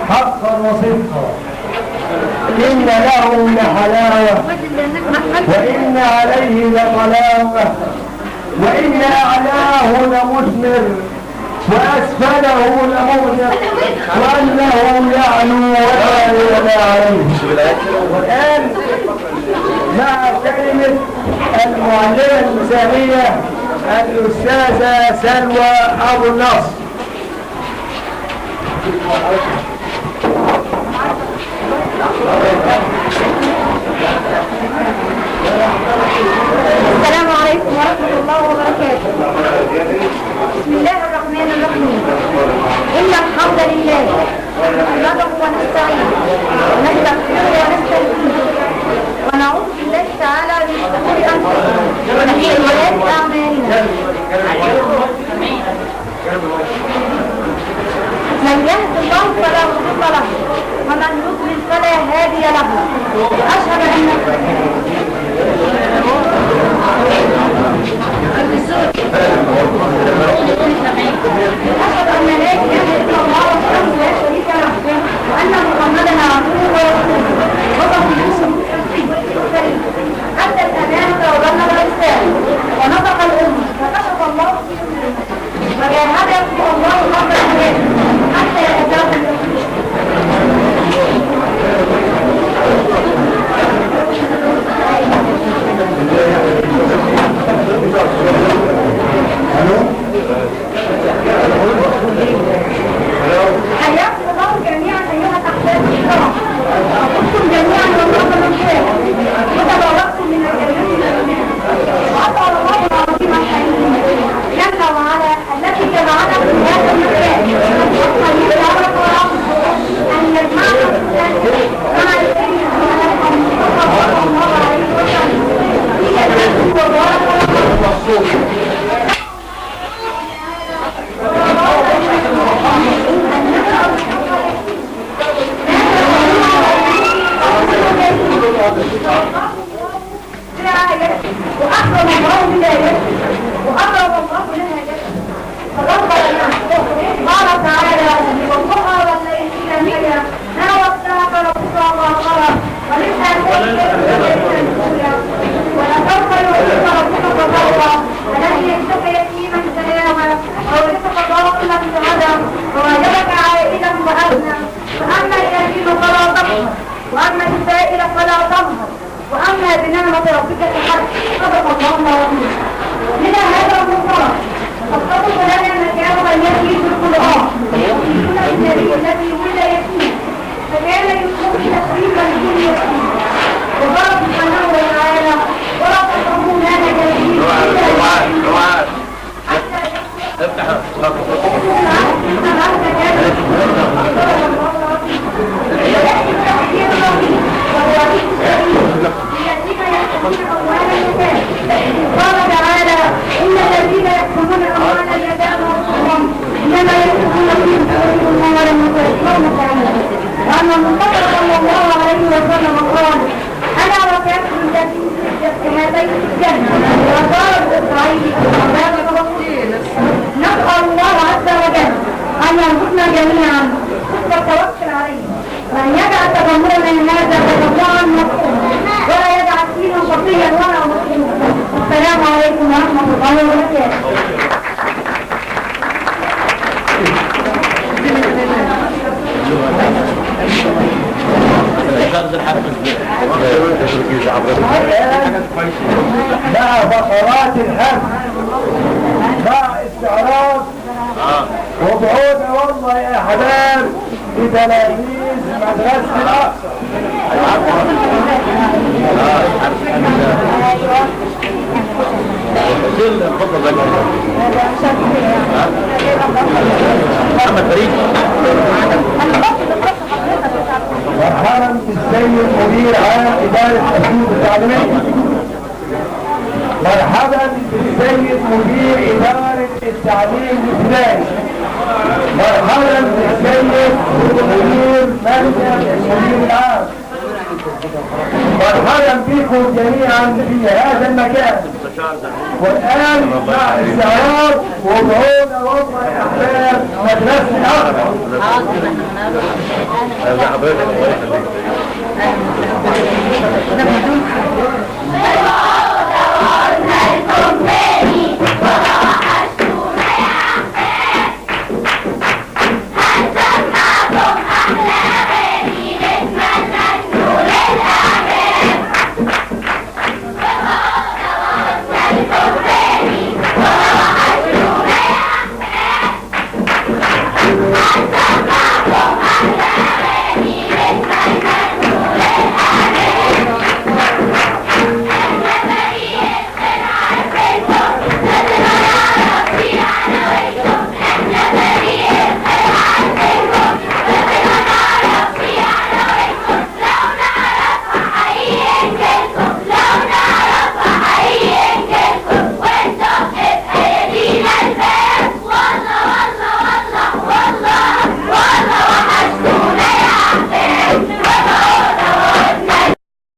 حقا وصدقا إن له لحلاوة وإن عليه لطلاوة وإن أعلاه لمثمر وأسفله لمغنق وأنه يعلو ولا يعلى عليه. والآن مع كلمة المعلمة المثالية الأستاذة سلوى أبو النصر. السلام عليكم ورحمة الله وبركاته. بسم الله الرحمن الرحيم. إن الحمد لله نحمده ونستعينه ونستغفره ونستهديه ونعوذ بالله تعالى من شرور أنفسنا ومن سيئات أعمالنا. من يهد الله فلا مضل له ومن يضلل فلا هادي له. وأشهد أن لا إله إلا الله وحده لا شريك له وأن محمدا عبده ورسوله وصفيه من خلقه المرسلين أدى الأمانة وبلغ الرسالة ونطق الأمة فكشف الله به الأمة وجاهد الله حق الجهاد حتى أتاه اليقين. حياكم الله جميعا أيها الأحباب الكرام، أحبكم جميعا وطاب الخير وتباركتم من الجنة، وأسأل الله العظيم الحليم جل وعلا التي جمعنا في هذا المكان أن يجمعنا مع النبي صلى الله عليه وسلم في جنته وبارك. وأكرم الله ولايته وأكرم الله لها جسده فغفر له. قال تعالى: والضحى والليل إذا سجى ما ودعك ربك وما قلى وللآخرة الأولى كهاتين في الجنة وصار الإسرائيلي أمام فلسطين. نسأل الله عز وجل أن يرزقنا جميعا حسن التوكل عليه، وأن يجعل تجمعنا هذا تجمعا مفهوما، ولا يجعل فينا شقيا ولا مظلوما. السلام عليكم ورحمة الله وبركاته. مع فقرات الحفل، مع استعراض وبعود والله يا حباب لتلاميذ مدرسة الأقصى. مرحبا بالسيد مدير عام إدارة أسيوط التعليمية. مرحبا بالسيد مدير إدارة التعليم الابتدائي. مرحبا بالسيد مدير مركز المدير العام. مرحبا بكم جميعا في هذا المكان. والآن مع استعراض وبعود والله أحباب مدرسة الأقصى.